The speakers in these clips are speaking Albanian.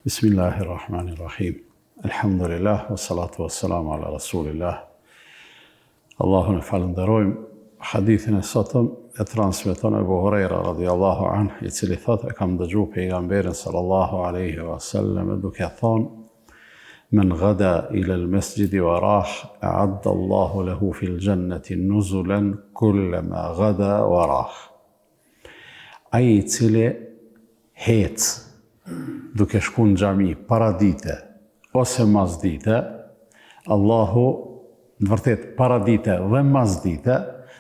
Bismillahirrahmanirrahim. Elhamdulillah, wa salatu wa salamu ala rasulillah. Allahun e falënderojmë. Hadithin e sotëm e transmeton Ebu Hurejra radiallahu anh, i cili thotë e kam dëgju pejgamberin sallallahu aleyhi wa sallam duke thonë Men gada ila al-masjidi wa rah, a'adda Allahu lahu fil jannati nuzulan kullama gada wa rah. Ai i cili hec duke shku në xhami paradite ose masdite, Allahu në vërtet paradite dhe masdite,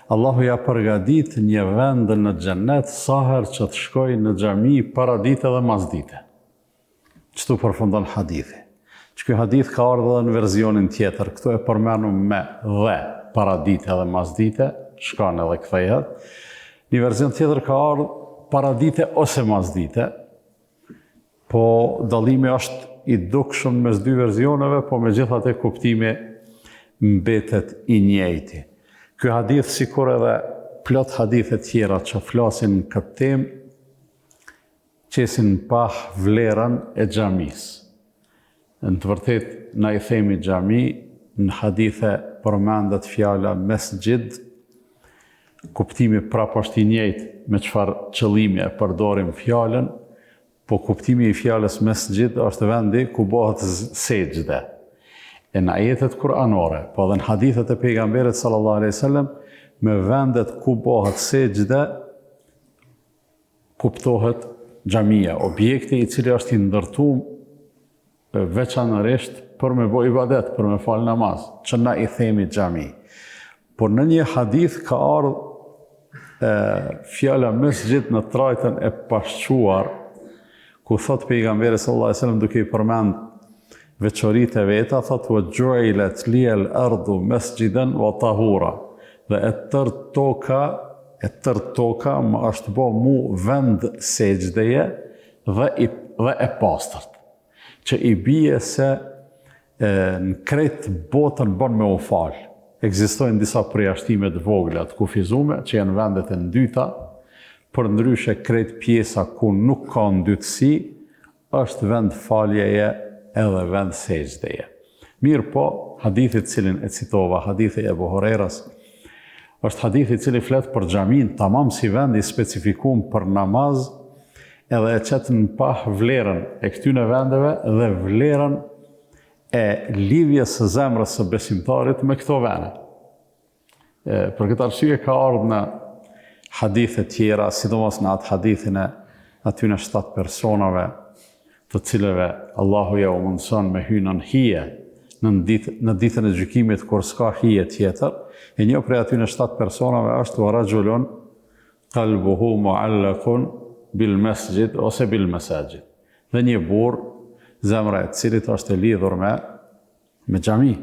Allahu ja përgatit një vend në xhennet sa herë që të shkojë në xhami paradite dhe masdite. Qëtu përfundon hadithi. Që ky hadith ka ardhë edhe në versionin tjetër, këtu e përmenum me dhe paradite dhe masdite, shkon edhe kthehet. Një version tjetër ka ardhë paradite ose masdite, po dallimi është i dukshëm mes dy versioneve, po megjithatë kuptimi mbetet i njëjti. Ky hadith sikur edhe plot hadithe tjera që flasin në këtë temë, Qesin në pah vlerën e xhamisë. Në të vërtetë, na i themi xhami, në hadithe përmendet fjala mesxhid, kuptimi prapë është i njëjtë me çfarë qëllimi e përdorim fjalën, po kuptimi i fjalës mesxhid është vendi ku bëhet sexhde. E në ajetet kuranore, po edhe në hadithet e pejgamberit sallallahu alejhi wasallam, me vendet ku bëhet sexhde, kuptohet xhamia, objekti i cili është i ndërtum veçanërisht për me bo ibadet, për me falë namaz, që na i themi xhami. Por në një hadith ka ardhë fjala mesxhid në trajtën e pashquar, ku thot pejgamberi sallallahu alajhi wasallam duke i përmend veçoritë e veta, thot wa ju'ilat liyal ardu masjidan wa tahura. Dhe e tërë toka, e tërë toka më është bo mu vend sexhdeje dhe i dhe e pastërt. Që i bie se e, në krejt botën bën me u fal. Ekzistojnë disa përjashtime të vogla të kufizume që janë vendet e ndyta, përndryshe krejt pjesa ku nuk ka ndytësi është vend faljeje edhe vend sexhdeje. Mirëpo, hadithi të cilin e citova, hadithi i Ebu Hurejrës, është hadithi i cili flet për xhaminë tamam si vend i specifikum për namaz edhe e qet në pah vlerën e këtyne vendeve dhe vlerën e lidhjes së zemrës së besimtarit me këto vende. Për këtë arsye ka ardhur në hadithe tjera, sidomos në atë hadithin e atyne shtatë personave, të cilëve Allahu jau mundëson me hy nën hije në ditë në ditën e gjykimit kur s'ka hije tjetër, e një prej atyne shtatë personave është wa rajulun qalbuhu mu'allakun bil masjid ose bil masajid. Dhe një burrë zemra e të cilit është e lidhur me Me xhami.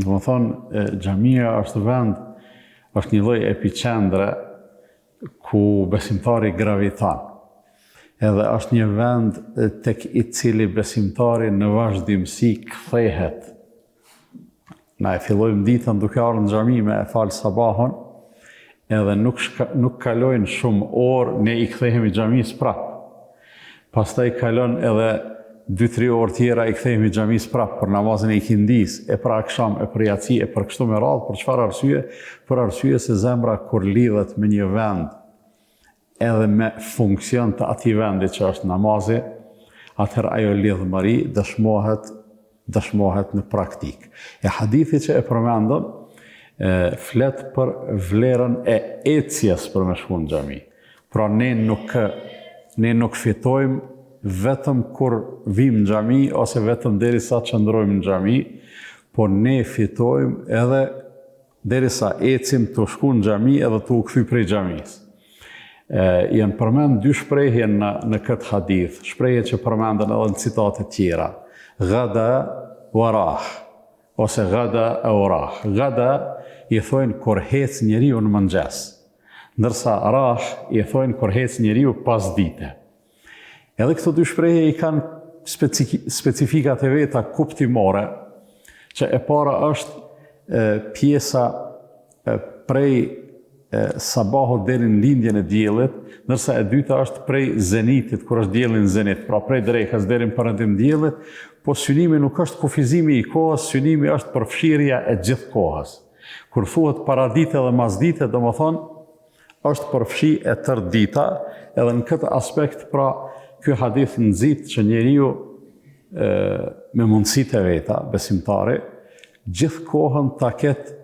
Domethonë, xhamia është vend, është një lloj epiqendre ku besimtari graviton. Edhe është një vend tek i cili besimtari në vazhdimësi kthehet. Na e fillojmë ditën duke ardhur në xhami me e fal sabahun, edhe nuk shka, nuk kalojnë shumë orë, ne i kthehemi xhamisë prapë. Pastaj kalon edhe 2-3 orë tjera i kthehemi xhamisë prapë për namazin e ikindisë, e për aksham, e për jaci, e për kështu me radhë, për çfarë arsye? Për arsye se zemra kur lidhet me një vend, edhe me funksion të atij vendi që është namazi, atëherë ajo lidhmëri dëshmohet dëshmohet në praktikë. E hadithi që e përmendëm e, flet për vlerën e ecjes për me shku në xhami. Pra ne nuk ne nuk fitojmë vetëm kur vijmë në xhami ose vetëm derisa qëndrojmë në xhami, por ne fitojmë edhe Derisa ecim tu shku në xhami edhe tu u kthy prej xhamisë. E, janë përmend dy shprehje në, në këtë hadith, shprehje që përmenden edhe në citate tjera. Gada wa rah, ose gada eu rah. Gada i thojnë kur hec njeriu në mëngjes, ndërsa rah i thojnë kur hec njeriu pasdite. Edhe këto dy shprehje i kanë specifikat e veta kuptimore, që e para është e, pjesa e, prej Sabahut deri në lindjen e diellit, ndërsa e dyta është prej zenitit, kur është dielli në zenit, pra prej drekës deri në perëndim diellit, po synimi nuk është kufizimi i kohës, synimi është përfshirja e gjithë kohës. Kur thuhet paradite dhe masdite, domethonë, është përfshi e tërë dita, edhe në këtë aspekt, pra, ky hadith nxit që njeriu e, me mundësitë e veta, besimtari, gjithë kohën ta ketë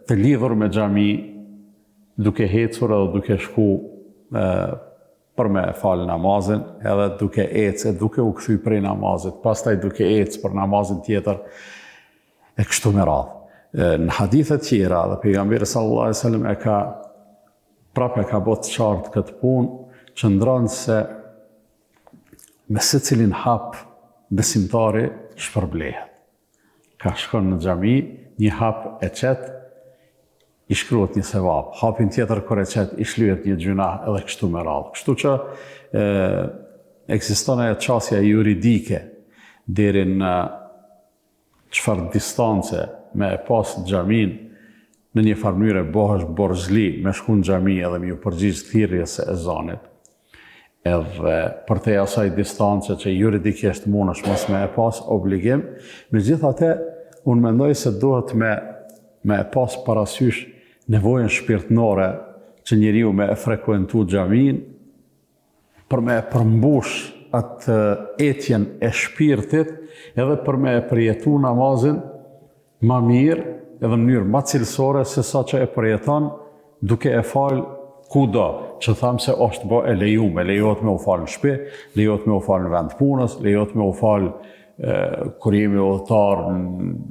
të lidhur me xhami duke hecur edhe duke shku e, për me falë namazin, edhe duke ecë e duke u kthy prej namazit, pastaj duke ecë për namazin tjetër, e kështu me radhë. Në hadithe tjera, dhe pejgamberi sallallahu alejhi sallam e ka prapë e ka bo të qartë këtë punë, qëndron se me secilin hap besimtari shpërblehet. Ka shkon në xhami, një hap e qet, i shkruhet një sevap, hapin tjetër kur e qet, i shlyhet një gjynah edhe kështu me radhë. Kështu që e, ekziston ajo qasja juridike deri në çfarë distance me e pas xhaminë në një farë mënyre bohesh borxhli me shku në xhami edhe me ju përgjigj thirrjes së ezanit. Edhe përtej asaj distance që juridikisht mundesh mos me e pas obligim, megjithatë, unë mendoj se duhet me, me e pas parasysh nevojën shpirtnore që njeriu me e frekuentu xhaminë, për me e përmbush atë etjen e shpirtit, edhe për me e përjetu namazin ma mirë edhe në mënyrë ma cilësore se sa që e përjeton duke e falë kudo, që thamë se është bo e lejume, lejohet me u falë në shpi, lejohet me u falë në vend punës, lejohet me u falë kur jemi udhëtar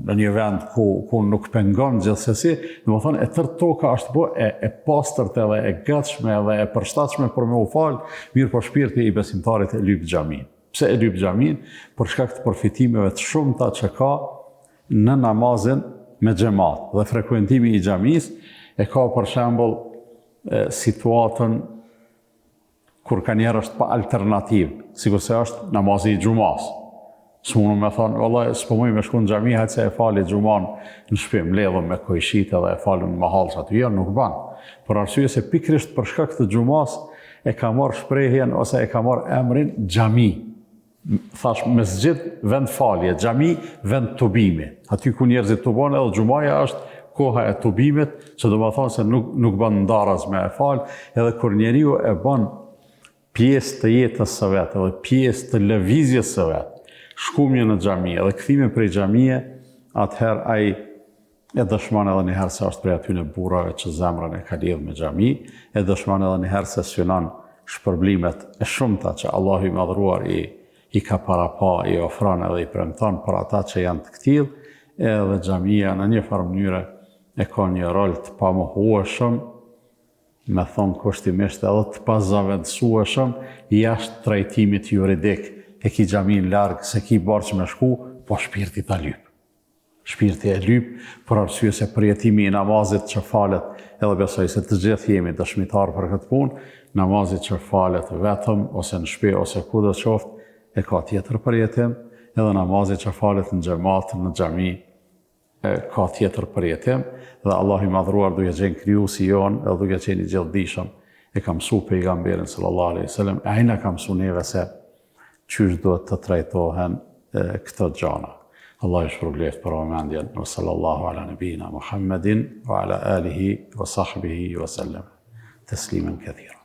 në një vend ku, ku nuk pengon gjithsesi, domethonë e tërë toka është bo e, e pastërt edhe e gatshme edhe e përshtatshme për me u falë, mirëpo shpirti i besimtarit e lyp xhaminë. Pse e lyp xhaminë? Për shkak të përfitimeve të shumta që ka në namazin me xhemat dhe frekuentimi i xhamisë e ka për shembull situatën kur kanjëherë është pa alternativë, sikurse është namazi i xhumasë. S'munu me thonë, valla, s'po muj me shku në xhami, hajtë se e fali xhuman në shpi, mledhëm me kojshitë edhe e falim në mahallë që aty. Jo, nuk ban. Për arsye se pikrisht për shkak të xhumasë e ka marrë shprehjen ose e ka marrë emrin xhami. Thash mesxhid vend falje, xhami vend tubimi. Aty ku njerëzit tubohen edhe xhumaja është koha e tubimit, që domethonë se nuk nuk bën ndaraz me e fal, edhe kur njeriu e bën pjesë të jetës së vet, edhe pjesë të lëvizjes së vet, shkumjen në xhami edhe kthimin prej xhamie, atëherë ai E dëshmon edhe një herë se është prej atyne burrave që zemrën e ka lidhë me xhami, e dëshmon edhe një herë se synon shpërblimet e shumta që Allahu i Madhëruar i i ka parapa, i ofron edhe i premton për ata që janë të këtillë, edhe xhamia në një farë mënyre e ka një rol të pamohueshëm, me thonë kushtimisht edhe të pazavendësueshëm jashtë trajtimit juridik, e ki xhaminë larg, s'e ki borxh me shku, po shpirti ta lyp. Shpirti e lyp, për arsye se përjetimi i namazit që falet, edhe besoj se të gjithë jemi dëshmitarë për këtë punë, namazi që falet vetëm ose në shpi ose kudo qoftë, e ka tjetër përjetim, edhe namazi që falet në xhemat, në xhami, e ka tjetër përjetim, dhe Allahu i Madhëruar duke qenë krijuesi jonë edhe duke qenë i gjithëdijshëm, e ka mësu pejgamberin sallallahu alaihi wasallam, e ai na ka mësu neve se qysh duhet të trajtohen këto gjana. Allahu ju shpërbleftë për vëmendjen. Wa sallallahu ala nabina Muhammedin wa ala alihi wa sahbihi wa sallam. Teslimen kathira.